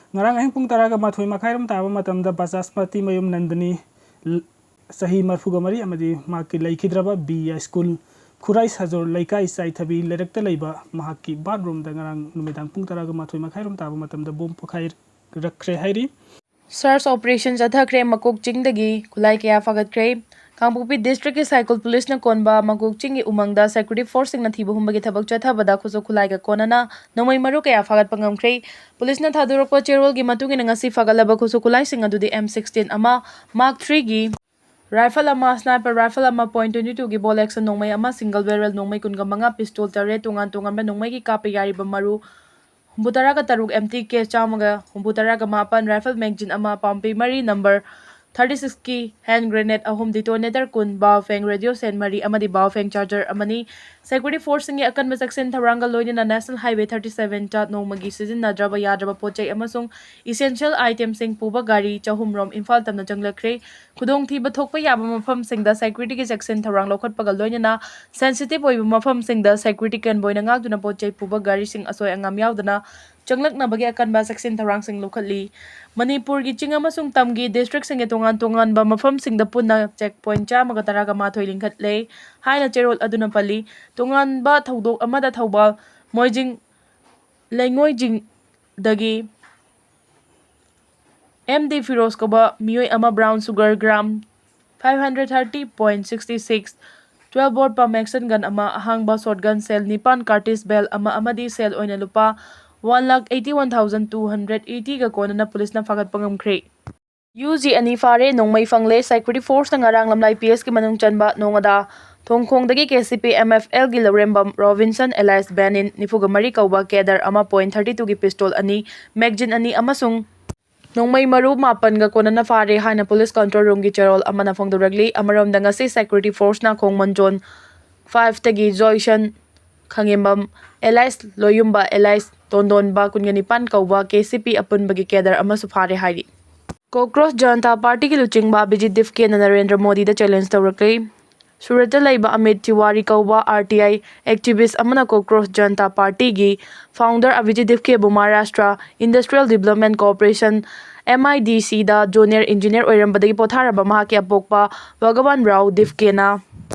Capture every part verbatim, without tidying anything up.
ꯉꯔꯥꯡ ꯑꯍꯤꯡ ꯄꯨꯡ ꯇꯔꯥꯒ ꯃꯥꯊꯣꯏ ꯃꯈꯥꯏꯔꯣꯝ ꯇꯥꯕ ꯃꯇꯝꯗ ꯕꯖꯥꯖꯃꯇꯤ ꯃꯌꯨꯝ ꯅꯟꯗꯅꯤ, ꯆꯍꯤ ꯃꯔꯤꯐꯨꯒ ꯃꯔꯤ ꯑꯃꯗꯤ ꯃꯍꯥꯛꯀꯤ ꯂꯩꯈꯤꯗ꯭ꯔꯕ ꯕꯤ ꯁ꯭ꯀꯨꯜ, ꯈꯨꯔꯥꯏ ꯁꯖꯣꯔ ꯂꯩꯀꯥꯏ ꯆꯥꯏꯊꯕꯤ ꯂꯩꯔꯛꯇ ꯂꯩꯕ ꯃꯍꯥꯛꯀꯤ ꯕꯥꯠꯔꯨꯝꯗ ꯉꯔꯥꯡ ꯅꯨꯃꯤꯗꯥꯡ ꯄꯨꯡ ꯇꯔꯥꯒ ꯃꯥꯊꯣꯏ ꯃꯈꯥꯏꯔꯣꯝ ꯇꯥꯕ ꯃꯇꯝꯗ ꯕꯣꯝ ꯄꯣꯈꯥꯏꯔꯛꯈ꯭ꯔꯦ ꯍꯥꯏꯔꯤ꯫ Search operation ꯆꯠꯊꯈ꯭ꯔꯦ꯫ ꯃꯀꯣꯛ ꯆꯤꯡꯗꯒꯤ ꯈꯨꯠꯂꯥꯏ ꯀꯌꯥ ꯐꯥꯒꯠꯈ꯭ꯔꯦ꯫ ꯀꯥꯡꯄꯣꯛꯄꯤ district ꯀꯤ ꯁꯥꯏꯀꯨꯜ police ꯅ ꯀꯣꯟꯕ ꯃꯀꯣꯛ ꯆꯤꯡꯒꯤ ꯎꯃꯪꯗ security force ꯁꯤꯡꯅ ꯊꯤꯕ ꯍꯨꯝꯕꯒꯤ ꯊꯕꯛ ꯆꯠꯊꯕꯗ ꯈꯨꯠꯁꯨ ꯈꯨꯠꯂꯥꯏꯒ ꯀꯣꯟꯅꯅ ꯅꯣꯡꯃꯩ ꯃꯔꯨ ꯀꯌꯥ ꯐꯥꯒꯠꯄ ꯉꯝꯈ꯭ꯔꯦ꯫ Police ꯅ ꯊꯥꯗꯣꯔꯛꯄ ꯆꯦꯔꯣꯜꯒꯤ ꯃꯇꯨꯡ ꯏꯟꯅ ꯉꯁꯤ ꯐꯥꯒꯠꯂꯕ ꯈꯨꯠꯁꯨ ꯈꯨꯠꯂꯥꯏꯁꯤꯡ ꯑꯗꯨꯗꯤ M sixteen ꯑꯃ, Mark three ꯒꯤ rifle ꯑꯃ, sniper rifle ꯑꯃ, point twenty two ꯒꯤ bolt action ꯅꯣꯡꯃꯩ ꯑꯃ, single barrel ꯅꯣꯡꯃꯩ ꯀꯨꯟꯒ ꯃꯉꯥ, pistol ꯇꯔꯦꯠ, ꯇꯣꯉꯥꯟ ꯇꯣꯉꯥꯟꯕ ꯅꯣꯡꯃꯩꯒꯤ ꯀꯥꯞꯄ ꯌꯥꯔꯤꯕ ꯃꯔꯨ ꯍꯨꯝꯐꯨ ꯇꯔꯥꯒ ꯇꯔꯨꯛ, empty case ꯆꯥꯝꯃꯒ ꯍꯨꯝꯐꯨ ꯇꯔꯥꯒ ꯃꯥꯄꯟ, rifle magazine ꯑꯃ, ꯄꯥꯝꯕꯤ ꯃꯔꯤ, number thirty six ꯀꯤ hand grenade ꯑꯍꯨꯝ, detonator ꯀꯨꯟ, Baofeng radio set ꯃꯔꯤ ꯑꯃꯗꯤ Baofeng charger ꯑꯃꯅꯤ꯫ Security force ꯁꯤꯡꯒꯤ ꯑꯀꯟꯕ ꯆꯦꯛꯁꯤꯟ ꯊꯧꯔꯥꯡꯒ ꯂꯣꯏꯅꯅ National Highway thirty seven ꯇ ꯅꯣꯡꯃꯒꯤ ꯁꯤꯖꯤꯟꯅꯗ꯭ꯔꯕ ꯌꯥꯗ꯭ꯔꯕ ꯄꯣꯠ ꯆꯩ ꯑꯃꯁꯨꯡ essential item ꯁꯤꯡ ꯄꯨꯕ ꯒꯥꯔꯤ ꯆꯍꯨꯝ ꯔꯣꯝ ꯏꯝꯐꯥꯜ ꯇꯝꯅ ꯆꯪꯂꯛꯈ꯭ꯔꯦ꯫ ꯈꯨꯗꯣꯡꯊꯤꯕ ꯊꯣꯛꯄ ꯌꯥꯕ ꯃꯐꯝꯁꯤꯡꯗ security ꯒꯤ ꯆꯦꯛꯁꯤꯟ ꯊꯧꯔꯥꯡ ꯂꯧꯈꯠꯄꯒ ꯂꯣꯏꯅꯅ sensitive ꯑꯣꯏꯕ ꯃꯐꯝꯁꯤꯡꯗ security convoy ꯅ ꯉꯥꯛꯇꯨꯅ ꯄꯣꯠ ꯆꯩ ꯄꯨꯕ ꯒꯥꯔꯤꯁꯤꯡ ꯑꯁꯣꯏ ꯑꯉꯥꯝ ꯌꯥꯎꯗꯅ ꯆꯪꯂꯛꯅꯕꯒꯤ ꯑꯀꯟꯕ ꯆꯦꯛꯁꯤꯟ ꯊꯧꯔꯥꯡꯁꯤꯡ ꯂꯧꯈꯠꯂꯤ꯫ ꯃꯅꯤꯄꯨꯔꯒꯤ ꯆꯤꯡ ꯑꯃꯁꯨꯡ ꯇꯝꯒꯤ district ꯁꯤꯡꯒꯤ ꯇꯣꯉꯥꯟ ꯇꯣꯉꯥꯟꯕ ꯃꯐꯝꯁꯤꯡꯗ ꯄꯨꯟꯅ check point ꯆꯥꯝꯃꯒ ꯇꯔꯥꯒ ꯃꯥꯊꯣꯏ ꯂꯤꯡꯈꯠꯂꯦ ꯍꯥꯏꯅ ꯆꯦꯔꯣꯜ ꯑꯗꯨꯅ ꯄꯜꯂꯤ꯫ ꯇꯣꯉꯥꯟꯕ ꯊꯧꯗꯣꯛ ꯑꯃꯗ ꯊꯧꯕꯥꯜ ꯃꯣꯏꯖꯤꯡ ꯂꯩꯉꯣꯏꯖꯤꯡꯗꯒꯤ M D ꯐꯤꯔꯣꯖ ꯀꯧꯕ ꯃꯤꯑꯣꯏ ꯑꯃ brown sugar gram five hundred thirty point sixty six, twelve bore pump action gun ꯑꯃ, ꯑꯍꯥꯡꯕ shotgun shell ꯅꯤꯄꯥꯟ, cartridge belt ꯑꯃ ꯑꯃꯗꯤ ꯁꯦꯜ ꯑꯣꯏꯅ ꯂꯨꯄꯥ one lakh eighty one thousand two hundred eighty ꯒ ꯀꯣꯟꯅꯅ police ꯅ ꯐꯥꯒꯠꯄ ꯉꯝꯈ꯭ꯔꯦ꯫ U G ꯑꯅꯤ ꯐꯥꯔꯦ, ꯅꯣꯡꯃꯩ ꯐꯪꯂꯦ꯫ Security force ꯅ ꯉꯔꯥꯡ ꯂꯝꯂꯥꯏ P S ꯀꯤ ꯃꯅꯨꯡ ꯆꯟꯕ ꯅꯣꯡꯉꯥꯗꯥ ꯊꯣꯡꯈꯣꯡꯗꯒꯤ K C P M F L ꯒꯤ ꯂꯧꯔꯦꯝꯕꯝ ꯔꯣꯕꯤꯟꯁꯟ alias ꯕꯦꯅꯤꯟ, ꯅꯤꯐꯨꯒ ꯃꯔꯤ ꯀꯧꯕ, cader ꯑꯃ, point thirty two ꯒꯤ pistol ꯑꯅꯤ, magazine ꯑꯅꯤ ꯑꯃꯁꯨꯡ ꯅꯣꯡꯃꯩ ꯃꯔꯨ ꯃꯥꯄꯟꯒ ꯀꯣꯟꯅꯅ ꯐꯥꯔꯦ ꯍꯥꯏꯅ police control room ꯒꯤ ꯆꯦꯔꯣꯜ ꯑꯃꯅ ꯐꯣꯡꯗꯣꯔꯛꯂꯤ꯫ ꯑꯃꯔꯣꯝꯗ, ꯉꯁꯤ security force ꯅ ꯈꯣꯡꯃꯟ zone five ꯇꯒꯤ ꯖꯣꯏꯁꯟ ꯈꯥꯉꯦꯝꯕꯝ alias ꯂꯣꯌꯨꯝꯕ alias ꯇꯣꯟꯗꯣꯟꯕ, ꯀꯨꯟꯒ ꯅꯤꯄꯥꯟ ꯀꯧꯕ, K C P ꯑꯄꯨꯟꯕꯒꯤ cader ꯑꯃꯁꯨ ꯐꯥꯔꯦ ꯍꯥꯏꯔꯤ꯫ Cockroach Janata Party ꯒꯤ ꯂꯨꯆꯤꯡꯕ ꯑꯕꯤꯖꯤꯠ ꯗꯤꯞꯀꯦꯅ ꯅꯔꯦꯟꯗ꯭ꯔ ꯃꯣꯗꯤꯗ challenge ꯇꯧꯔꯛꯂꯤ꯫ ꯁꯨꯔꯠꯇ ꯂꯩꯕ ꯑꯃꯤꯠ ꯇꯤꯋꯥꯔꯤ ꯀꯧꯕ ꯑꯥꯔ ꯇꯤ ꯑꯥꯏ ꯑꯦꯛꯇꯤꯚꯤꯁ ꯑꯃꯅ ꯀꯣꯀ꯭ꯔꯣꯁ ꯖꯅꯇꯥ ꯄꯥꯔꯇꯤꯒꯤ ꯐꯥꯎꯟꯗꯔ ꯑꯕꯤꯖꯤꯠ ꯗꯤꯐꯀꯦꯕꯨ Maharashtra industrial development corporation, M I D ꯁꯤꯗ ꯖꯨꯅꯤꯌꯔ ꯏꯟꯖꯤꯅꯤꯌꯔ ꯑꯣꯏꯔꯝꯕꯗꯒꯤ ꯄꯣꯊꯥꯔꯕ ꯃꯍꯥꯛꯀꯤ ꯑꯄꯣꯛꯄ ꯚꯒꯋꯥꯟ ꯔꯥꯎ ꯗꯤꯐꯀꯦꯅ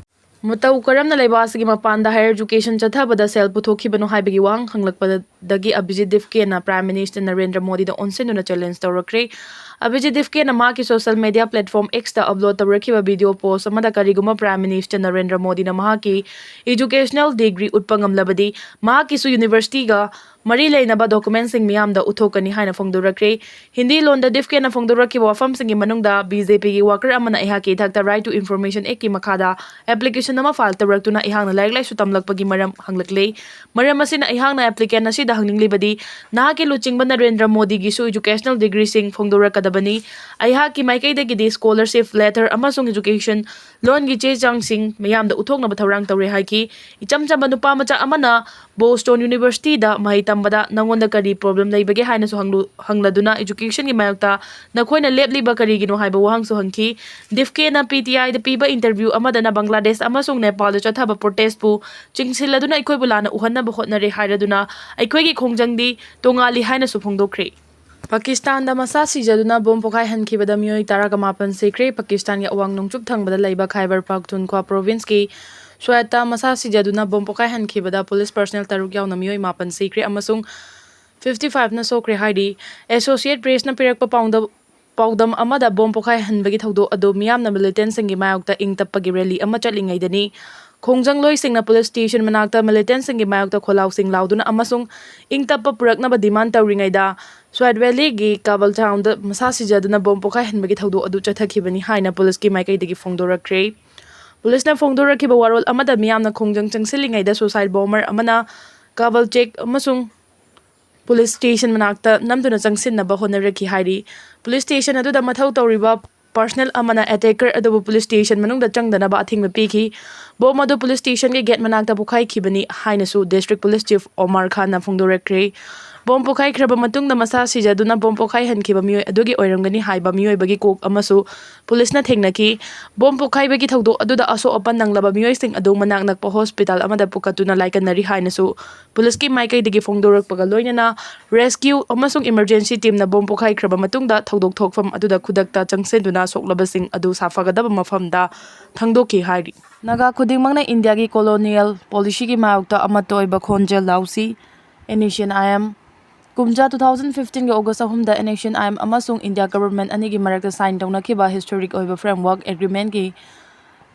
ꯃꯇꯧ ꯀꯔꯝꯅ ꯂꯩꯕꯥꯛ ꯑꯁꯤꯒꯤ ꯃꯄꯥꯟꯗ ꯍꯥꯌꯔ ꯏꯖꯨꯀꯦꯁꯟ ꯆꯠꯊꯕꯗ ꯁꯦꯜ ꯄꯨꯊꯣꯛꯈꯤꯕꯅꯣ ꯍꯥꯏꯕꯒꯤ ꯋꯥꯍꯪ ꯍꯪꯂꯛꯄꯗꯒꯤ ꯑꯕꯤꯖꯤꯠ ꯗꯤꯐꯀꯦꯅ ꯄ꯭ꯔꯥꯏꯝ ꯃꯤꯅꯤꯁꯇꯔ ꯅꯔꯦꯟꯗ꯭ꯔ ꯃꯣꯗꯤꯗ ꯑꯣꯟꯁꯤꯟꯗꯨꯅ ꯆꯦꯂꯦꯟꯖ ꯇꯧꯔꯛꯈ꯭ꯔꯦ꯫ ꯑꯕꯤꯖꯤꯠ ꯗꯤꯐꯀꯦꯅ ꯃꯍꯥꯛꯀꯤ ꯁꯣꯁꯤꯌꯦꯜ ꯃꯤꯗꯤꯌꯥ ꯄ꯭ꯂꯦꯠꯐꯣꯔꯝ ꯑꯦꯛꯁꯇ ꯑꯞꯂꯣꯗ ꯇꯧꯔꯛꯈꯤꯕ ꯚꯤꯗꯤꯑꯣ ꯄꯣꯁ ꯑꯃꯗ ꯀꯔꯤꯒꯨꯝꯕ ꯄ꯭ꯔꯥꯏꯝ ꯃꯤꯅꯤꯁꯇꯔ ꯅꯔꯦꯟꯗ꯭ꯔ ꯃꯣꯗꯤꯅ ꯃꯍꯥꯛꯀꯤ ꯏꯖꯨꯀꯦꯁꯅꯦꯜ ꯗꯤꯒ꯭ꯔꯤ ꯎꯠꯄ ꯉꯝꯂꯕꯗꯤ ꯃꯍꯥꯛꯀꯤꯁꯨ ꯌꯨꯅꯤꯚꯔꯁꯤꯇꯤꯒ ꯃꯔꯤ ꯂꯩꯅꯕ ꯗꯣꯀꯨꯃꯦꯟꯁꯤꯡ ꯃꯤꯌꯥꯝꯗ ꯎꯠꯊꯣꯛꯀꯅꯤ ꯍꯥꯏꯅ ꯐꯣꯡꯗꯣꯔꯛꯈ꯭ꯔꯦ꯫ ꯍꯤꯟꯗꯤ ꯂꯣꯟꯗ ꯗꯤꯐꯀꯦꯅ ꯐꯣꯡꯗꯣꯔꯛꯈꯤꯕ ꯋꯥꯐꯝꯁꯤꯡꯒꯤ ꯃꯅꯨꯡꯗ ꯕꯤ ꯖꯦ ꯄꯤꯒꯤ ꯋꯥꯀꯔ ꯑꯃꯅ ꯑꯩꯍꯥꯛꯀꯤ ꯏꯊꯛꯇ ꯔꯥꯏꯠ ꯇꯨ ꯏꯟꯐꯣꯔꯃꯦꯁꯟ ꯑꯦꯛꯀꯤ ꯃꯈꯥꯗ ꯑꯦꯄ꯭ꯂꯤꯀꯦꯁꯟ ꯑꯃ ꯐꯥꯏꯜ ꯇꯧꯔꯛꯇꯨꯅ ꯑꯩꯍꯥꯛꯅ ꯂꯥꯏꯔꯤꯛ ꯂꯥꯏꯁꯨ ꯇꯝꯂꯛꯄꯒꯤ ꯃꯔꯝ ꯍꯪꯂꯛꯂꯦ꯫ ꯃꯔꯝ ꯑꯁꯤꯅ ꯑꯩꯍꯥꯛꯅ ꯑꯦꯄ꯭ꯂꯤꯀꯦꯟ ꯑꯁꯤꯗ ꯍꯪꯅꯤꯡꯂꯤꯕꯗꯤ ꯅꯍꯥꯛꯀꯤ ꯂꯨꯆꯤꯡꯕ ꯅꯔꯦꯟꯗ꯭ꯔ ꯃꯣꯗꯤꯒꯤꯁꯨ ꯏꯖꯨꯀꯦꯁꯅꯦꯜ ꯗꯤꯒ꯭ꯔꯤꯁꯤꯡ ꯐꯣꯡꯗꯣꯔꯛꯀꯗꯕꯅꯤ꯫ ꯑꯩꯍꯥꯛꯀꯤ ꯃꯥꯏꯀꯩꯗꯒꯤꯗꯤ ꯁ꯭ꯀꯣꯂꯔꯁꯤꯞ ꯂꯦꯇꯔ ꯑꯃꯁꯨꯡ ꯏꯖꯨꯀꯦꯁꯟ ꯂꯣꯟꯒꯤ ꯆꯦ ꯆꯥꯡꯁꯤꯡ ꯃꯤꯌꯥꯝꯗ ꯎꯠꯊꯣꯛꯅꯕ ꯊꯧꯔꯥꯡ ꯇꯧꯔꯦ ꯍꯥꯏꯈꯤ꯫ ꯏꯆꯝ ꯆꯝꯕ ꯅꯨꯄꯥ ꯃꯆꯥ ꯑꯃꯅ ꯕꯣꯁꯇꯣꯟ ꯌꯨꯅꯤꯚꯔꯁꯤꯇꯤꯗ ꯃꯍꯩ ꯇꯝꯕꯗ ꯅꯉꯣꯟꯗ ꯀꯔꯤ ꯄ꯭ꯔꯣꯕ꯭ꯂꯦꯝ ꯂꯩꯕꯒꯦ ꯍꯥꯏꯅꯁꯨ ꯍꯪꯂꯨ-, ꯍꯪꯂꯗꯨꯅ ꯏꯖꯨꯀꯦꯁꯟꯒꯤ ꯃꯥꯌꯣꯛꯇ ꯅꯈꯣꯏꯅ ꯂꯦꯞꯂꯤꯕ ꯀꯔꯤꯒꯤꯅꯣ ꯍꯥꯏꯕ ꯋꯥꯍꯪꯁꯨ ꯍꯪꯈꯤ꯫ ꯗꯤꯐꯀꯦꯅ ꯄꯤ ꯇꯤ ꯑꯥꯏꯗ ꯄꯤꯕ ꯏꯟꯇꯔꯚ꯭ꯌꯨ ꯑꯃꯗꯅ ꯕꯪꯒ꯭ꯂꯥꯗꯦꯁ ꯑꯃꯁꯨꯡ ꯅꯦꯄꯥꯜꯗ ꯆꯠꯊꯕ ꯄ꯭ꯔꯣꯇꯦꯁꯄꯨ ꯆꯤꯡꯁꯤꯜꯂꯗꯨꯅ ꯑꯩꯈꯣꯏꯕꯨ ꯂꯥꯟꯅ ꯎꯍꯟꯅꯕ ꯍꯣꯠꯅꯔꯦ ꯍꯥꯏꯔꯗꯨꯅ ꯑꯩꯈꯣꯏꯒꯤ ꯈꯣꯡꯖꯪꯗꯤ ꯇꯣꯉꯥꯜꯂꯤ ꯍꯥꯏꯅꯁꯨ ꯐꯣꯡꯗꯣꯛꯈ꯭ꯔꯦ꯫ ꯄꯥꯀꯤꯁꯇꯥꯟꯗ ꯃꯁꯥ ꯁꯤꯖꯗꯨꯅ ꯕꯣꯝ ꯄꯣꯈꯥꯏꯍꯟꯈꯤꯕꯗ ꯃꯤꯑꯣꯏ ꯇꯔꯥꯒ ꯃꯥꯄꯟ ꯁꯤꯈ꯭ꯔꯦ꯫ ꯄꯥꯀꯤꯁꯇꯥꯟꯒꯤ ꯑꯋꯥꯡ ꯅꯣꯡꯆꯨꯞ ꯊꯪꯕꯗ ꯂꯩꯕ ꯈꯥꯏꯕꯔ ꯄꯥꯈꯇꯨꯟꯈ꯭ꯋꯥ ꯄ꯭ꯔꯣꯚꯤꯟꯁꯀꯤ ꯁ꯭ꯋꯥꯠꯇ ꯃꯁꯥ ꯁꯤꯖꯗꯨꯅ ꯕꯣꯝ ꯄꯣꯈꯥꯏꯍꯟꯈꯤꯕꯗ ꯄꯨꯂꯤꯁ ꯄꯔꯁꯅꯦꯜ ꯇꯔꯨꯛ ꯌꯥꯎꯅ ꯃꯤꯑꯣꯏ ꯃꯥꯄꯟ ꯁꯤꯈ꯭ꯔꯦ ꯑꯃꯁꯨꯡ ꯐꯤꯐꯇꯤ ꯐꯥꯏꯚꯅ ꯁꯣꯛꯈ꯭ꯔꯦ ꯍꯥꯏꯔꯤ꯫ ꯑꯦꯁꯣꯁꯤꯌꯦꯠ ꯄ꯭ꯔꯦꯁꯅ ꯄꯤꯔꯛꯄ ꯄꯥꯎꯗ-, ꯄꯥꯎꯗꯝ ꯑꯃꯗ ꯕꯣꯝ ꯄꯣꯈꯥꯏꯍꯟꯕꯒꯤ ꯊꯧꯗꯣꯛ ꯑꯗꯨ ꯃꯤꯌꯥꯝꯅ ꯃꯤꯂꯤꯇꯦꯟꯁꯤꯡꯒꯤ ꯃꯥꯌꯣꯛꯇ ꯏꯪ ꯇꯞꯄꯒꯤ ꯔꯦꯂꯤ ꯑꯃ ꯆꯠꯂꯤꯉꯩꯗꯅꯤ꯫ ꯈꯣꯡꯖꯪꯂꯣꯏꯁꯤꯡꯅ ꯄꯨꯂꯤꯁ ꯁ꯭ꯇꯦꯁꯟ ꯃꯅꯥꯛꯇ ꯃꯤꯂꯤꯇꯦꯟꯁꯤꯡꯒꯤ ꯃꯥꯌꯣꯛꯇ ꯈꯣꯜꯂꯥꯎꯁꯤꯡ ꯂꯥꯎꯗꯨꯅ ꯑꯃꯁꯨꯡ ꯏꯪ ꯇꯞꯄ ꯄꯨꯔꯛꯅꯕ ꯗꯤꯃꯥꯟ ꯇꯧꯔꯤꯉꯩꯗ ꯁ꯭ꯋꯥꯠ ꯚꯦꯂꯤꯒꯤ ꯀꯥꯕꯜ ꯇꯥꯎꯟꯗ ꯃꯁꯥ ꯁꯤꯖꯗꯨꯅ ꯕꯣꯝ ꯄꯣꯈꯥꯏꯍꯟꯕꯒꯤ ꯊꯧꯗꯣꯛ ꯑꯗꯨ ꯆꯠꯊꯈꯤꯕꯅꯤ ꯍꯥꯏꯅ ꯄꯨꯂꯤꯁꯀꯤ ꯃꯥꯏꯀꯩꯗꯒꯤ ꯐꯣꯡꯗꯣꯔꯛꯈ꯭ꯔꯦ꯫ ꯄꯨꯂꯤꯁꯅ ꯐꯣꯡꯗꯣꯔꯛꯈꯤꯕ ꯋꯥꯔꯣꯜ ꯑꯃꯗ ꯃꯤꯌꯥꯝꯅ ꯈꯣꯡꯖꯪ ꯆꯪꯁꯤꯜꯂꯤꯉꯩꯗ ꯁꯨꯁꯥꯏꯠ ꯕꯣꯝꯕꯔ ꯑꯃꯅ ꯀꯥꯕꯜ ꯆꯦꯛ ꯑꯃꯁꯨꯡ ꯄꯨꯂꯤꯁ ꯁ꯭ꯇꯦꯁꯟ ꯃꯅꯥꯛꯇ ꯅꯝꯗꯨꯅ ꯆꯪꯁꯤꯟꯅꯕ ꯍꯣꯠꯅꯔꯛꯈꯤ ꯍꯥꯏꯔꯤ꯫ ꯄꯨꯂꯤꯁ ꯁ꯭ꯇꯦꯁꯟ ꯑꯗꯨꯗ ꯃꯊꯧ ꯇꯧꯔꯤꯕ ꯄꯔꯁꯅꯦꯜ ꯑꯃꯅ ꯑꯦꯇꯦꯀꯔ ꯑꯗꯨꯕꯨ ꯄꯨꯂꯤꯁ ꯁ꯭ꯇꯦꯁꯟ ꯃꯅꯨꯡꯗ ꯆꯪꯗꯅꯕ ꯑꯊꯤꯡꯕ ꯄꯤꯈꯤ꯫ ꯕꯣꯝ ꯑꯗꯨ ꯄꯨꯂꯤꯁ ꯁ꯭ꯇꯦꯁꯟꯒꯤ ꯒꯦꯠ ꯃꯅꯥꯛꯇ ꯄꯣꯈꯥꯏꯈꯤꯕꯅꯤ ꯍꯥꯏꯅꯁꯨ ꯗꯤꯁꯇ꯭ꯔꯤꯛ ꯄꯨꯂꯤꯁ ꯆꯤꯐ ꯑꯣꯃꯥꯔ ꯈꯥꯟꯅ ꯐꯣꯡꯗꯣꯔꯛꯈ꯭ꯔꯦ꯫ ꯕꯣꯝ ꯄꯣꯈꯥꯏꯈ꯭ꯔꯕ ꯃꯇꯨꯡꯗ ꯃꯁꯥ ꯁꯤꯖꯗꯨꯅ ꯕꯣꯝ ꯄꯣꯈꯥꯏꯍꯟꯈꯤꯕ ꯃꯤꯑꯣꯏ ꯑꯗꯨꯒꯤ ꯑꯣꯏꯔꯝꯒꯅꯤ ꯍꯥꯏꯕ ꯃꯤꯑꯣꯏꯕꯒꯤ ꯀꯣꯛ ꯑꯃꯁꯨ ꯄꯨꯂꯤꯁꯅ ꯊꯦꯡꯅꯈꯤ꯫ ꯕꯣꯝ ꯄꯣꯈꯥꯏꯕꯒꯤ ꯊꯧꯗꯣꯛ ꯑꯗꯨꯗ ꯑꯁꯣꯛ ꯑꯄꯟ ꯅꯪꯂꯕ ꯃꯤꯑꯣꯏꯁꯤꯡ ꯑꯗꯨ ꯃꯅꯥꯛ ꯅꯛꯄ ꯍꯣꯁꯄꯤꯇꯥꯜ ꯑꯃꯗ ꯄꯨꯈꯠꯇꯨꯅ ꯂꯥꯏꯀꯠꯅꯔꯤ ꯍꯥꯏꯅꯁꯨ ꯄꯨꯂꯤꯁꯀꯤ ꯃꯥꯏꯀꯩꯗꯒꯤ ꯐꯣꯡꯗꯣꯔꯛꯄꯒ ꯂꯣꯏꯅꯅ ꯔꯦꯁꯀ꯭ꯌꯨ ꯑꯃꯁꯨꯡ ꯏꯃꯔꯖꯦꯟꯁꯤ ꯇꯤꯝꯅ ꯕꯣꯝ ꯄꯣꯈꯥꯏꯈ꯭ꯔꯕ ꯃꯇꯨꯡꯗ ꯊꯧꯗꯣꯛ ꯊꯣꯛꯐꯝ ꯑꯗꯨꯗ ꯈꯨꯗꯛꯇ ꯆꯪꯁꯤꯟꯗꯨꯅ ꯁꯣꯛꯂꯕꯁꯤꯡ ꯑꯗꯨ ꯁꯥꯐꯒꯗꯕ ꯃꯐꯝꯗ ꯊꯥꯡꯗꯣꯛꯈꯤ ꯍꯥꯏꯔꯤ꯫ ꯅꯥꯒꯥ ꯈꯨꯗꯤꯡꯃꯛꯅ ꯏꯟꯗꯤꯌꯥꯒꯤ ꯀꯣꯂꯣꯅꯤꯌꯦꯜ ꯄꯣꯂꯤꯁꯤꯒꯤ ꯃꯥꯌꯣꯛꯇ ꯑꯃꯠꯇ ꯑꯣꯏꯕ ꯈꯣꯟꯖꯦꯜ ꯂꯥꯎꯁꯤ, N S C N I M. ꯀꯨꯝꯖꯥ two thousand fifteen ꯒꯤ August ꯑꯍꯨꯝꯗ N S C N I M ꯑꯃꯁꯨꯡ ꯏꯟꯗꯤꯌꯥ ꯒꯕꯔꯃꯦꯟ ꯑꯅꯤꯒꯤ ꯃꯔꯛꯇ ꯁꯥꯏꯟ ꯇꯧꯅꯈꯤꯕ ꯍꯤꯁꯇꯣꯔꯤꯛ ꯑꯣꯏꯕ ꯐ꯭ꯔꯦꯝꯋꯥꯔꯛ ꯑꯦꯒ꯭ꯔꯤꯃꯦꯟꯒꯤ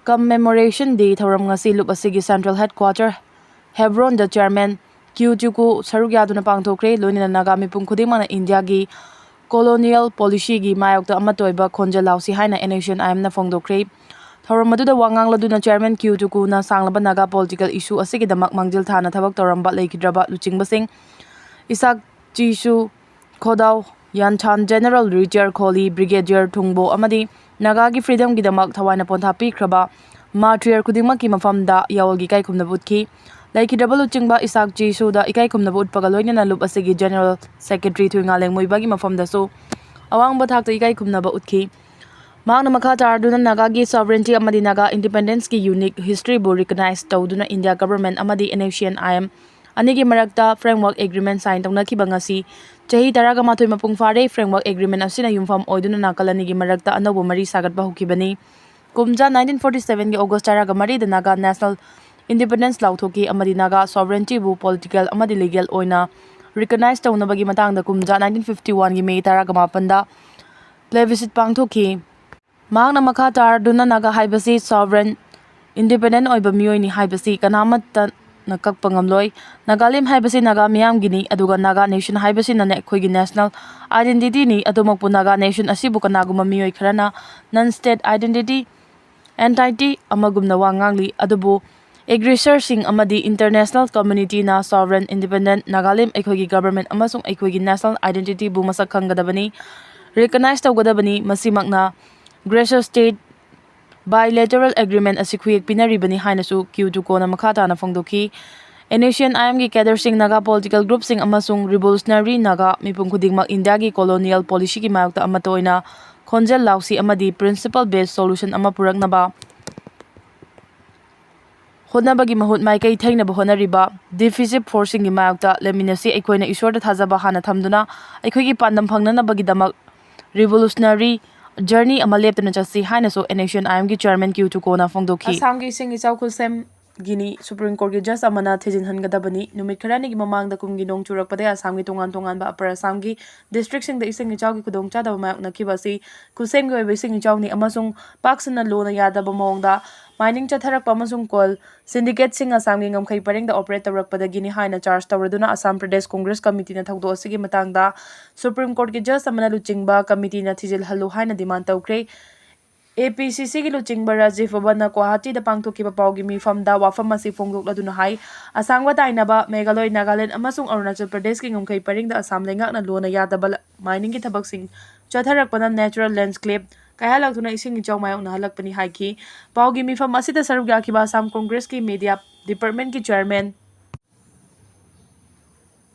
ꯀꯝꯃꯦꯃꯣꯔꯦꯁꯟ ꯗꯦ ꯊꯧꯔꯝ ꯉꯁꯤ ꯂꯨꯞ ꯑꯁꯤꯒꯤ ꯁꯦꯟꯇ꯭ꯔꯦꯜ ꯍꯦꯗꯀ꯭ꯋꯥꯇꯔ ꯍꯦꯕ꯭ꯔꯣꯟꯗ ꯆꯤꯌꯔꯃꯦꯟ ꯀ꯭ꯌꯨ ꯆꯨꯀꯨ ꯁꯔꯨꯛ ꯌꯥꯗꯨꯅ ꯄꯥꯡꯊꯣꯛꯈ꯭ꯔꯦ꯫ ꯂꯣꯏꯅꯅ ꯅꯥꯒꯥ ꯃꯤꯄꯨꯝ ꯈꯨꯗꯤꯡꯃꯛꯅ ꯏꯟꯗꯤꯌꯥꯒꯤ ꯀꯣꯂꯣꯅꯤꯌꯦꯜ ꯄꯣꯂꯤꯁꯤꯒꯤ ꯃꯥꯌꯣꯛꯇ ꯑꯃꯠꯇ ꯑꯣꯏꯕ ꯈꯣꯟꯖꯦꯜ ꯂꯥꯎꯁꯤ ꯍꯥꯏꯅ ꯑꯦꯟ ꯑꯦꯁ ꯁꯤ ꯑꯦꯟ ꯑꯥꯏ ꯑꯦꯝꯅ ꯐꯣꯡꯗꯣꯛꯈ꯭ꯔꯦ꯫ ꯊꯧꯔꯝ ꯑꯗꯨꯗ ꯋꯥ ꯉꯥꯡꯂꯗꯨꯅ ꯆꯤꯌꯔꯃꯦꯟ ꯀ꯭ꯌꯨ ꯆꯨꯀꯨꯅ ꯁꯥꯡꯂꯕ ꯅꯥꯒꯥ ꯄꯣꯂꯤꯇꯤꯀꯦꯜ ꯏꯁꯨ ꯑꯁꯤꯒꯤꯗꯃꯛ ꯃꯥꯡꯖꯤꯜ ꯊꯥꯅ ꯊꯕꯛ ꯇꯧꯔꯝꯕ ꯂꯩꯈꯤꯗ꯭ꯔꯕ ꯂꯨꯆꯤꯡꯕꯁꯤꯡ ꯏꯁꯥꯛ ꯆꯤꯁꯨ ꯈꯣꯗꯥꯎ ꯌꯥꯟꯊꯥꯟ, ꯖꯦꯅꯔꯦꯜ ꯔꯤꯇꯤꯌꯔ ꯈꯣꯂꯤ, ꯕ꯭ꯔꯤꯒꯦꯗꯤꯌꯔ ꯊꯨꯡꯕꯣ ꯑꯃꯗꯤ ꯅꯥꯒꯥꯒꯤ ꯐ꯭ꯔꯤꯗꯝꯒꯤꯗꯃꯛ ꯊꯋꯥꯏꯅ ꯄꯣꯟꯊꯥ ꯄꯤꯈ꯭ꯔꯕ ꯃꯥꯔꯇꯤꯌꯔ ꯈꯨꯗꯤꯡꯃꯛꯀꯤ ꯃꯐꯝꯗ ꯌꯥꯑꯣꯜꯒꯤ ꯏꯀꯥꯏ ꯈꯨꯝꯅꯕ ꯎꯠꯈꯤ꯫ ꯂꯩꯈꯤꯗ꯭ꯔꯕ ꯂꯨꯆꯤꯡꯕ ꯏꯁꯥꯛ ꯆꯤꯁꯨꯗ ꯏꯀꯥꯏ ꯈꯨꯝꯅꯕ ꯎꯠꯄꯒ ꯂꯣꯏꯅꯅ ꯂꯨꯞ ꯑꯁꯤꯒꯤ ꯖꯦꯅꯔꯦꯜ ꯁꯦꯀ꯭ꯔꯦꯇꯔꯤ ꯊꯨꯏꯉꯥ ꯂꯦꯡꯃꯨꯏꯕꯒꯤ ꯃꯐꯝꯗꯁꯨ ꯑꯋꯥꯡꯕ ꯊꯥꯛꯇ ꯏꯀꯥꯏ ꯈꯨꯝꯅꯕ ꯎꯠꯈꯤ꯫ ꯃꯍꯥꯛꯅ ꯃꯈꯥ ꯇꯥꯔꯗꯨꯅ ꯅꯥꯒꯥꯒꯤ ꯁꯣꯚꯔꯦꯟꯇꯤ ꯑꯃꯗꯤ ꯅꯥꯒꯥ ꯏꯟꯗꯤꯄꯦꯟꯗꯦꯟꯁꯀꯤ ꯌꯨꯅꯤꯛ ꯍꯤꯁꯇ꯭ꯔꯤꯕꯨ ꯔꯤꯀꯒꯅꯥꯏꯖ ꯇꯧꯗꯨꯅ ꯏꯟꯗꯤꯌꯥ ꯒꯕꯔꯃꯦꯟ ꯑꯃꯗꯤ N S C N I M ꯑꯅꯤꯒꯤ ꯃꯔꯛꯇ ꯐ꯭ꯔꯦꯝꯋꯥꯔꯛ ꯑꯦꯒ꯭ꯔꯤꯃꯦꯟ ꯁꯥꯏꯟ ꯇꯧꯅꯈꯤꯕ ꯉꯁꯤ ꯆꯍꯤ ꯇꯔꯥꯒ ꯃꯥꯊꯣꯏ ꯃꯄꯨꯡ ꯐꯥꯔꯦ꯫ ꯐ꯭ꯔꯦꯝꯋꯥꯔꯛ ꯑꯦꯒ꯭ꯔꯤꯃꯦꯟ ꯑꯁꯤꯅ ꯌꯨꯝꯐꯝ ꯑꯣꯏꯗꯨꯅ ꯅꯥꯀꯜ ꯑꯅꯤꯒꯤ ꯃꯔꯛꯇ ꯑꯅꯧꯕ ꯃꯔꯤ ꯁꯥꯒꯠꯄ ꯍꯧꯈꯤꯕꯅꯤ꯫ ꯀꯨꯝꯖꯥ nineteen forty seven ꯒꯤ August ꯇꯔꯥꯒ ꯃꯔꯤꯗ ꯅꯥꯒꯥ ꯅꯦꯁꯅꯦꯜ ꯏꯟꯗꯤꯄꯦꯟꯗꯦꯟꯁ ꯂꯥꯎꯊꯣꯛꯈꯤ ꯑꯃꯗꯤ ꯅꯥꯒꯥ ꯁꯣꯚꯔꯦꯟꯇꯤꯕꯨ ꯄꯣꯂꯤꯇꯤꯀꯦꯜ ꯑꯃꯗꯤ ꯂꯤꯒꯦꯜ ꯑꯣꯏꯅ ꯔꯤꯀꯒꯅꯥꯏꯖ ꯇꯧꯅꯕꯒꯤ ꯃꯇꯥꯡꯗ ꯀꯨꯝꯖꯥ nineteen fifty one ꯒꯤ May ꯇꯔꯥꯒ ꯃꯥꯄꯟꯗ ꯄ꯭ꯂꯦꯕꯤꯁꯤꯠ ꯄꯥꯡꯊꯣꯛꯈꯤ꯫ ꯃꯍꯥꯛꯅ ꯃꯈꯥ ꯇꯥꯔꯗꯨꯅ ꯅꯥꯒꯥ ꯍꯥꯏꯕꯁꯤ ꯁꯣꯚꯔꯦꯟ, ꯏꯟꯗꯤꯄꯦꯟꯗꯦꯟ ꯑꯣꯏꯕ ꯃꯤꯑꯣꯏꯅꯤ ꯍꯥꯏꯕꯁꯤ ꯀꯅꯥꯃꯠꯇꯅ ꯀꯛꯄ ꯉꯝꯂꯣꯏ꯫ ꯅꯥꯒꯥꯂꯦꯟ ꯍꯥꯏꯕꯁꯤ ꯅꯥꯒꯥ ꯃꯤꯌꯥꯝꯒꯤꯅꯤ, ꯑꯗꯨꯒ ꯅꯥꯒꯥ ꯅꯦꯁꯟ ꯍꯥꯏꯕꯁꯤꯅꯅꯦ ꯑꯩꯈꯣꯏꯒꯤ ꯅꯦꯁꯅꯦꯜ ꯑꯥꯏꯗꯦꯟꯇꯤꯇꯤꯅꯤ꯫ ꯑꯗꯨꯃꯛꯄꯨ ꯅꯥꯒꯥ ꯅꯦꯁꯟ ꯑꯁꯤꯕꯨ ꯀꯅꯥꯒꯨꯝꯕ ꯃꯤꯑꯣꯏ ꯈꯔꯅ ꯅꯟ ꯁ꯭ꯇꯦꯠ ꯑꯥꯏꯗꯦꯟꯇꯤꯇꯤ, ꯑꯦꯟꯇꯥꯏꯇꯤ ꯑꯃꯒꯨꯝꯅ ꯋꯥ ꯉꯥꯡꯂꯤ꯫ ꯑꯗꯨꯕꯨ ꯑꯦꯒ꯭ꯔꯦꯁꯔꯁꯤꯡ ꯑꯃꯗꯤ ꯏꯟꯇꯔꯅꯦꯁꯅꯦꯜ ꯀꯝꯃ꯭ꯌꯨꯅꯤꯇꯤꯅ ꯁꯣꯚꯔꯦꯟ, ꯏꯟꯗꯤꯄꯦꯟꯗꯦꯟ ꯅꯥꯒꯥꯂꯦꯟ ꯑꯩꯈꯣꯏꯒꯤ ꯒꯕꯔꯃꯦꯟ ꯑꯃꯁꯨꯡ ꯑꯩꯈꯣꯏꯒꯤ ꯅꯦꯁꯅꯦꯜ ꯑꯥꯏꯗꯦꯟꯇꯤꯇꯤꯕꯨ ꯃꯁꯛ ꯈꯪꯒꯗꯕꯅꯤ, ꯔꯤꯀꯒꯅꯥꯏꯖ ꯇꯧꯒꯗꯕꯅꯤ꯫ ꯃꯁꯤꯃꯛꯅ ꯒ꯭ꯔꯦꯁꯔ ꯁ꯭ꯇꯦꯠ ꯕꯥꯏꯂꯦꯇꯔꯦꯜ ꯑꯦꯒ꯭ꯔꯤꯃꯦꯟ ꯑꯁꯤ ꯈꯨꯌꯦꯛ ꯄꯤꯅꯔꯤꯕꯅꯤ ꯍꯥꯏꯅꯁꯨ ꯀ꯭ꯌꯨ ꯆꯨꯀꯣꯅ ꯃꯈꯥ ꯇꯥꯅ ꯐꯣꯡꯗꯣꯛꯈꯤ꯫ NSCN-IMꯒꯤ cadreꯁꯤꯡ, Naga political groupꯁꯤꯡ ꯑꯃꯁꯨꯡ revolutionary Naga ꯃꯤꯄꯨꯝ ꯈꯨꯗꯤꯡꯃꯛ ꯏꯟꯗꯤꯌꯥꯒꯤ colonial policyꯒꯤ ꯃꯥꯌꯣꯛꯇ ꯑꯃꯠꯇ ꯑꯣꯏꯅ ꯈꯣꯟꯖꯦꯜ ꯂꯥꯎꯁꯤ ꯑꯃꯗꯤ principle based solution ꯑꯃ ꯄꯨꯔꯛꯅꯕ ꯍꯣꯠꯅꯕꯒꯤ ꯃꯍꯨꯠ ꯃꯥꯏꯀꯩ ꯊꯩꯅꯕ ꯍꯣꯠꯅꯔꯤꯕ divisive forceꯁꯤꯡꯒꯤ ꯃꯥꯌꯣꯛꯇ ꯂꯦꯞꯃꯤꯟꯅꯁꯤ꯫ ꯑꯩꯈꯣꯏꯅ ꯏꯁ꯭ꯋꯔꯗ ꯊꯥꯖꯕ ꯍꯥꯟꯅ ꯊꯝꯗꯨꯅ ꯑꯩꯈꯣꯏꯒꯤ ꯄꯥꯟꯗꯝ ꯐꯪꯅꯅꯕꯒꯤꯗꯃꯛ revolutionary journey ꯑꯃ ꯂꯦꯞꯇꯅ ꯆꯠꯁꯤ ꯍꯥꯏꯅꯁꯨ NSCN-IMꯒꯤ chairman Q Tukoꯅ ꯐꯣꯡꯗꯣꯛꯈꯤ꯫ ꯑꯁꯥꯝꯒꯤ ꯏꯁꯤꯡ ꯏꯆꯥꯎ ꯈꯨꯠꯁꯦꯝꯒꯤꯅꯤ꯫ Supreme Courtꯀꯤ judge ꯑꯃꯅ ꯊꯤꯖꯤꯟꯍꯟꯒꯗꯕꯅꯤ꯫ ꯅꯨꯃꯤꯠ ꯈꯔꯅꯤꯒꯤ ꯃꯃꯥꯡꯗ ꯀꯨꯝꯒꯤ ꯅꯣꯡ ꯆꯨꯔꯛꯄꯗꯒꯤ ꯑꯁꯥꯝꯒꯤ ꯇꯣꯉꯥꯟ ꯇꯣꯉꯥꯟꯕ upper ꯑꯁꯥꯝꯒꯤ districtꯁꯤꯡꯗ ꯏꯁꯤꯡ ꯏꯆꯥꯎꯒꯤ ꯈꯨꯗꯣꯡꯆꯥꯗꯕ ꯃꯥꯌꯣꯛꯅꯈꯤꯕ ꯑꯁꯤ ꯈꯨꯠꯁꯦꯝꯒꯤ ꯑꯣꯏꯕ ꯏꯁꯤꯡ ꯏꯆꯥꯎꯅꯤ ꯑꯃꯁꯨꯡ ꯄꯥꯛ ꯁꯟꯅ ꯂꯨꯅ ꯌꯥꯗꯕ ꯃꯑꯣꯡꯗ mining ꯆꯠꯊꯔꯛꯄ ꯑꯃꯁꯨꯡ coal syndicateꯁꯤꯡ ꯑꯁꯥꯝꯒꯤ ꯉꯝꯈꯩ ꯄꯔꯦꯡꯗ operate ꯇꯧꯔꯛꯄꯗꯒꯤꯅꯤ ꯍꯥꯏꯅ charge ꯇꯧꯔꯗꯨꯅ Assam Pradesh Congress Committeeꯅ ꯊꯧꯗꯣꯛ ꯑꯁꯤꯒꯤ ꯃꯇꯥꯡꯗ Supreme Courtꯀꯤ judge ꯑꯃꯅ ꯂꯨꯆꯤꯡꯕ committeeꯅ ꯊꯤꯖꯤꯜꯍꯜꯂꯨ ꯍꯥꯏꯅ demand ꯇꯧꯈ꯭ꯔꯦ꯫ APCCꯒꯤ ꯂꯨꯆꯤꯡꯕ ꯔꯥꯖꯤꯚ ꯕꯕꯟꯅ ꯒꯨꯋꯥꯍꯥꯇꯤꯗ ꯄꯥꯡꯊꯣꯛꯈꯤꯕ ꯄꯥꯎꯒꯤ ꯃꯤꯐꯝꯗ ꯋꯥꯐꯝ ꯑꯁꯤ ꯐꯣꯡꯗꯣꯛꯂꯗꯨꯅ ꯍꯥꯏ, ꯑꯁꯥꯝꯒ ꯇꯥꯏꯅꯕ ꯃꯦꯘꯥꯂꯣꯏ, ꯅꯥꯒꯥꯂꯦꯟ ꯑꯃꯁꯨꯡ ꯑꯔꯨꯅꯥꯆꯜ ꯄ꯭ꯔꯗꯦꯁꯀꯤ ꯉꯝꯈꯩ ꯄꯔꯦꯡꯗ ꯑꯁꯥꯝ ꯂꯩꯉꯥꯛꯅ ꯂꯨꯅ ꯌꯥꯗꯕ ꯂ-, miningꯒꯤ ꯊꯕꯛꯁꯤꯡ ꯆꯠꯊꯔꯛꯄꯅ natural landscape ꯀꯥꯏꯍꯜꯂꯛꯇꯨꯅ ꯏꯁꯤꯡ ꯏꯆꯥꯎ ꯃꯥꯌꯣꯛꯅꯍꯜꯂꯛꯄꯅꯤ ꯍꯥꯏꯈꯤ꯫ ꯄꯥꯎꯒꯤ ꯃꯤꯐꯝ ꯑꯁꯤꯗ ꯁꯔꯨꯛ ꯌꯥꯈꯤꯕ Assam ꯀꯣꯡꯒ꯭ꯔꯦꯁꯀꯤ media departmentꯀꯤ chairman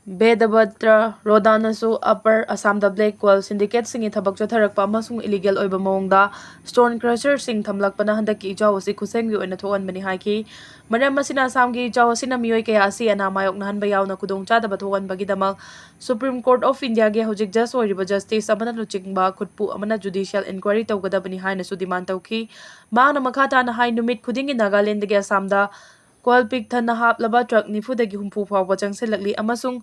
ꯕꯦꯗꯕꯇ꯭ꯔ ꯔꯣꯗꯥꯅꯁꯨ Upper ꯑꯁꯥꯝꯗ black coal syndicateꯁꯤꯡꯒꯤ ꯊꯕꯛ ꯆꯠꯊꯔꯛꯄ ꯑꯃꯁꯨꯡ illegal ꯑꯣꯏꯕ ꯃꯑꯣꯡꯗ stone crusherꯁꯤꯡ ꯊꯝꯂꯛꯄꯅ ꯍꯟꯗꯛꯀꯤ ꯏꯆꯥꯎ ꯑꯁꯤ ꯈꯨꯠꯁꯦꯝꯒꯤ ꯑꯣꯏꯅ ꯊꯣꯛꯍꯟꯕꯅꯤ ꯍꯥꯏꯈꯤ꯫ ꯃꯔꯝ ꯑꯁꯤꯅ ꯑꯁꯥꯝꯒꯤ ꯏꯆꯥꯎ ꯑꯁꯤꯅ ꯃꯤꯑꯣꯏ ꯀꯌꯥ ꯑꯁꯤ ꯑꯅꯥ ꯃꯥꯌꯣꯛꯅꯍꯟꯕ ꯌꯥꯎꯅ ꯈꯨꯗꯣꯡꯆꯥꯗꯕ ꯊꯣꯛꯍꯟꯕꯒꯤꯗꯃꯛ Supreme Court of Indiaꯒꯤ ꯍꯧꯖꯤꯛ judge ꯑꯣꯏꯔꯤꯕ justice ꯑꯃꯅ ꯂꯨꯆꯤꯡꯕ ꯈꯨꯠꯄꯨ ꯑꯃꯅ judicial inquiry ꯇꯧꯒꯗꯕꯅꯤ ꯍꯥꯏꯅꯁꯨ demand ꯇꯧꯈꯤ꯫ ꯃꯍꯥꯛꯅ ꯃꯈꯥ ꯇꯥꯅ ꯍꯥꯏ, ꯅꯨꯃꯤꯠ ꯈꯨꯗꯤꯡꯒꯤ ꯅꯥꯒꯥꯂꯦꯟꯗꯒꯤ ꯑꯁꯥꯝꯗ coal ꯄꯤꯛ ꯊꯟꯅ ꯍꯥꯞꯂꯕ truck ꯅꯤꯐꯨꯗꯒꯤ ꯍꯨꯝꯐꯨ ꯐꯥꯎꯕ ꯆꯪꯁꯤꯜꯂꯛꯂꯤ ꯑꯃꯁꯨꯡ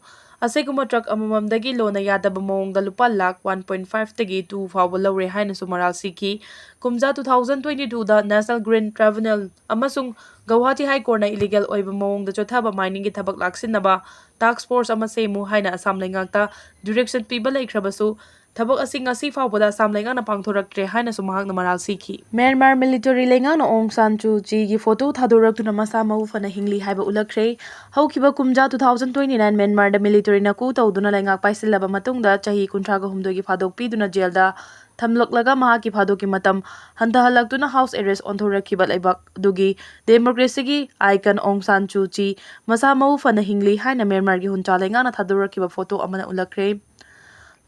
ꯑꯁꯤꯒꯨꯝꯕ truck ꯑꯃꯃꯝꯗꯒꯤ ꯂꯣꯟꯅ ꯌꯥꯗꯕ ꯃꯑꯣꯡꯗ ꯂꯨꯄꯥ ꯂꯥꯈ one point five ꯇꯒꯤ two ꯐꯥꯎꯕ ꯂꯧꯔꯦ ꯍꯥꯏꯅꯁꯨ ꯃꯔꯥꯜ ꯁꯤꯈꯤ꯫ ꯀꯨꯝꯖꯥ two thousand twenty twoꯗ National Green Tribunal ꯑꯃꯁꯨꯡ ꯒꯧꯍꯥꯇꯤ High Courtꯅ illegal ꯑꯣꯏꯕ ꯃꯑꯣꯡꯗ ꯆꯠꯊꯕ miningꯒꯤ ꯊꯕꯛ ꯂꯥꯛꯁꯤꯟꯅꯕ task force ꯑꯃ ꯁꯦꯝꯃꯨ ꯍꯥꯏꯅ ꯑꯁꯥꯝ ꯂꯩꯉꯥꯛꯇ direction ꯄꯤꯕ ꯂꯩꯈ꯭ꯔꯕꯁꯨ, ꯊꯕꯛ ꯑꯁꯤ ꯉꯁꯤ ꯐꯥꯎꯕꯗ ꯑꯁꯥꯝ ꯂꯩꯉꯥꯛꯅ ꯄꯥꯡꯊꯣꯔꯛꯇ꯭ꯔꯦ ꯍꯥꯏꯅꯁꯨ ꯃꯍꯥꯛꯅ ꯃꯔꯥꯜ ꯁꯤꯈꯤ꯫ ꯃ꯭ꯌꯥꯟꯃꯥꯔ military ꯂꯩꯉꯥꯛꯅ ꯑꯣꯡ ꯁꯥꯟ ꯁꯨ ꯆꯤꯒꯤ photo ꯊꯥꯗꯣꯔꯛꯇꯨꯅ ꯃꯁꯥ ꯃꯎ ꯐꯅ ꯍꯤꯡꯂꯤ ꯍꯥꯏꯕ ꯎꯠꯂꯛꯈ꯭ꯔꯦ꯫ ꯍꯧꯈꯤꯕ ꯀꯨꯝꯖꯥ two thousand twenty nine ꯃ꯭ꯌꯥꯟꯃꯥꯔꯗ militaryꯅ coup ꯇꯧꯗꯨꯅ ꯂꯩꯉꯥꯛ ꯄꯥꯏꯁꯤꯜꯂꯕ ꯃꯇꯨꯡꯗ ꯆꯍꯤ ꯀꯨꯟꯊ꯭ꯔꯥꯒ ꯍꯨꯝꯗꯣꯏꯒꯤ ꯐꯥꯗꯣꯛ ꯄꯤꯗꯨꯅ ꯖꯦꯜꯗ ꯊꯝꯂꯛꯂꯒ ꯃꯍꯥꯛꯀꯤ ꯐꯥꯗꯣꯛꯀꯤ ꯃꯇꯝ ꯍꯟꯊꯍꯜꯂꯛꯇꯨꯅ ꯍꯥꯎꯁ ꯑꯦꯔꯦꯁ ꯑꯣꯟꯊꯣꯔꯛꯈꯤꯕ ꯂꯩꯕꯥꯛ ꯑꯗꯨꯒꯤ ꯗꯦꯃꯣꯀ꯭ꯔꯦꯁꯤꯒꯤ ꯑꯥꯏꯀꯟ ꯑꯣꯡ ꯁꯥꯟ ꯁꯨ ꯆꯤ ꯃꯁꯥ ꯃꯎ ꯐꯅ ꯍꯤꯡꯂꯤ ꯍꯥꯏꯅ ꯃ꯭ꯌꯥꯟꯃꯥꯔꯒꯤ ꯍꯨꯟꯆꯥ ꯂꯩꯉꯥꯛꯅ ꯊꯥꯗꯣꯔꯛꯈꯤꯕ ꯐꯣꯇꯣ ꯑꯃꯅ ꯎꯠꯂꯛꯈ꯭ꯔꯦ꯫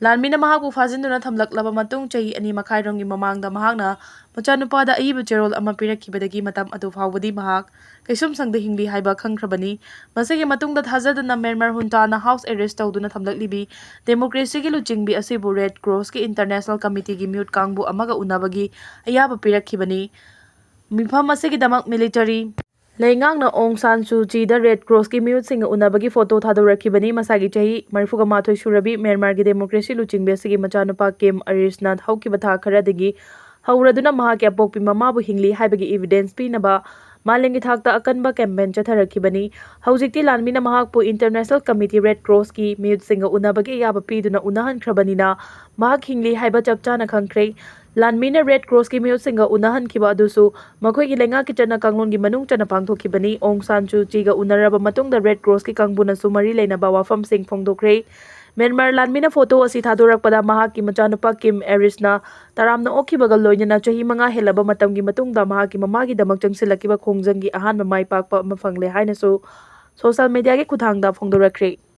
ꯂꯥꯟꯃꯤꯅ ꯃꯍꯥꯛꯄꯨ ꯐꯥꯖꯤꯟꯗꯨꯅ ꯊꯝꯂꯛꯂꯕ ꯃꯇꯨꯡ ꯆꯍꯤ ꯑꯅꯤ ꯃꯈꯥꯏꯔꯣꯝꯒꯤ ꯃꯃꯥꯡꯗ ꯃꯍꯥꯛꯅ ꯃꯆꯥꯅꯨꯄꯥꯗ ꯑꯏꯕ ꯆꯦꯔꯣꯜ ꯑꯃ ꯄꯤꯔꯛꯈꯤꯕꯗꯒꯤ ꯃꯇꯝ ꯑꯗꯨ ꯐꯥꯎꯕꯗꯤ ꯃꯍꯥꯛ ꯀꯩꯁꯨꯝꯁꯪꯗ ꯍꯤꯡꯂꯤ ꯍꯥꯏꯕ ꯈꯪꯈ꯭ꯔꯕꯅꯤ꯫ ꯃꯁꯤꯒꯤ ꯃꯇꯨꯡꯗ ꯊꯥꯖꯗꯅ ꯃ꯭ꯌꯥꯟꯃꯥꯔ ꯍꯨꯟꯇꯥꯅ ꯍꯥꯎꯁ ꯑꯦꯔꯦꯁ ꯇꯧꯗꯨꯅ ꯊꯝꯂꯛꯂꯤꯕꯤ ꯗꯦꯃꯣꯀ꯭ꯔꯦꯁꯤꯒꯤ ꯂꯨꯆꯤꯡꯕꯤ ꯑꯁꯤꯕꯨ ꯔꯦꯗ ꯀ꯭ꯔꯣꯁꯀꯤ ꯏꯟꯇꯔꯅꯦꯁꯅꯦꯜ ꯀꯃꯤꯇꯤꯒꯤ ꯃꯤꯍꯨꯠ ꯀꯥꯡꯕꯨ ꯑꯃꯒ ꯎꯅꯕꯒꯤ ꯑꯌꯥꯕ ꯄꯤꯔꯛꯈꯤꯕꯅꯤ꯫ ꯃꯤꯐꯝ ꯑꯁꯤꯒꯤꯗꯃꯛ ꯃꯤꯂꯤꯇꯔꯤ ꯂꯩꯉꯥꯛꯅ ꯑꯣꯡ ꯁꯥꯟ ꯁꯨ ꯆꯤꯗ ꯔꯦꯗ ꯀ꯭ꯔꯣꯁꯀꯤ ꯃꯤꯍꯨꯠꯁꯤꯡꯒ ꯎꯅꯕꯒꯤ ꯐꯣꯇꯣ ꯊꯥꯗꯣꯔꯛꯈꯤꯕꯅꯤ꯫ ꯃꯁꯥꯒꯤ ꯆꯍꯤ ꯃꯔꯤꯐꯨꯒ ꯃꯥꯊꯣꯏ ꯁꯨꯔꯕꯤ ꯃ꯭ꯌꯥꯟꯃꯥꯔꯒꯤ ꯗꯦꯃꯣꯀ꯭ꯔꯦꯁꯤ ꯂꯨꯆꯤꯡꯕꯤ ꯑꯁꯤꯒꯤ ꯃꯆꯥꯅꯨꯄꯥ ꯀꯤꯝ ꯑꯔꯤꯁꯅ ꯍꯧꯈꯤꯕ ꯊꯥ ꯈꯔꯗꯒꯤ ꯍꯧꯔꯗꯨꯅ ꯃꯍꯥꯛꯀꯤ ꯑꯄꯣꯛꯄꯤ ꯃꯃꯥꯕꯨ ꯍꯤꯡꯂꯤ ꯍꯥꯏꯕꯒꯤ ꯏꯕꯤꯗꯦꯟꯁ ꯄꯤꯅꯕ ꯃꯥꯂꯦꯝꯒꯤ ꯊꯥꯛꯇ ꯑꯀꯟꯕ ꯀꯦꯝꯄꯦꯟ ꯆꯠꯊꯔꯛꯈꯤꯕꯅꯤ꯫ ꯍꯧꯖꯤꯛꯇꯤ ꯂꯥꯟꯃꯤꯅ ꯃꯍꯥꯛꯄꯨ ꯏꯟꯇꯔꯅꯦꯁꯅꯦꯜ ꯀꯃꯤꯇꯤ ꯔꯦꯗ ꯀ꯭ꯔꯣꯁꯀꯤ ꯃꯤꯍꯨꯠꯁꯤꯡꯒ ꯎꯅꯕꯒꯤ ꯑꯌꯥꯕ ꯄꯤꯗꯨꯅ ꯎꯅꯍꯟꯈ꯭ꯔꯕꯅꯤꯅ ꯃꯍꯥꯛ ꯍꯤꯡꯂꯤ ꯍꯥꯏꯕ ꯆꯞ ꯆꯥꯅ ꯈꯪꯈ꯭ꯔꯦ꯫ ꯂꯥꯟꯃꯤꯅ ꯔꯦꯗ ꯀ꯭ꯔꯣꯁꯀꯤ ꯃꯤꯍꯨꯠꯁꯤꯡꯒ ꯎꯅꯍꯟꯈꯤꯕ ꯑꯗꯨꯁꯨ ꯃꯈꯣꯏꯒꯤ ꯂꯩꯉꯥꯛꯀꯤ ꯆꯠꯅ ꯀꯥꯡꯂꯣꯟꯒꯤ ꯃꯅꯨꯡ ꯆꯟꯅ ꯄꯥꯡꯊꯣꯛꯈꯤꯕꯅꯤ꯫ ꯑꯣꯡ ꯁꯥꯟ ꯁꯨ ꯆꯤꯒ ꯎꯅꯔꯕ ꯃꯇꯨꯡꯗ ꯔꯦꯗ ꯀ꯭ꯔꯣꯁꯀꯤ ꯀꯥꯡꯕꯨꯅꯁꯨ ꯃꯔꯤ ꯂꯩꯅꯕ ꯋꯥꯐꯝꯁꯤꯡ ꯐꯣꯡꯗꯣꯛꯈ꯭ꯔꯦ꯫ ꯃ꯭ꯌꯥꯟꯃꯥꯔ ꯂꯥꯟꯃꯤꯅ ꯐꯣꯇꯣ ꯑꯁꯤ ꯊꯥꯗꯣꯔꯛꯄꯗ ꯃꯍꯥꯛꯀꯤ ꯃꯆꯥꯅꯨꯄꯥ ꯀꯤꯝ ꯑꯦꯔꯤꯁꯅ ꯇꯔꯥꯝꯅ ꯑꯣꯛꯈꯤꯕꯒ ꯂꯣꯏꯅꯅ ꯆꯍꯤ ꯃꯉꯥ ꯍꯦꯜꯂꯕ ꯃꯇꯝꯒꯤ ꯃꯇꯨꯡꯗ ꯃꯍꯥꯛꯀꯤ ꯃꯃꯥꯒꯤꯗꯃꯛ ꯆꯪꯁꯤꯜꯂꯛꯈꯤꯕ ꯈꯣꯡꯖꯪꯒꯤ ꯑꯍꯥꯟꯕ ꯃꯥꯏ ꯄꯥꯛꯄ ꯑꯃ ꯐꯪꯂꯦ ꯍꯥꯏꯅꯁꯨ ꯁꯣꯁꯤꯌꯦꯜ ꯃꯤꯗꯤꯌꯥꯒꯤ ꯈꯨꯠꯊꯥꯡꯗ ꯐꯣꯡꯗꯣꯔꯛꯈ꯭ꯔꯦ꯫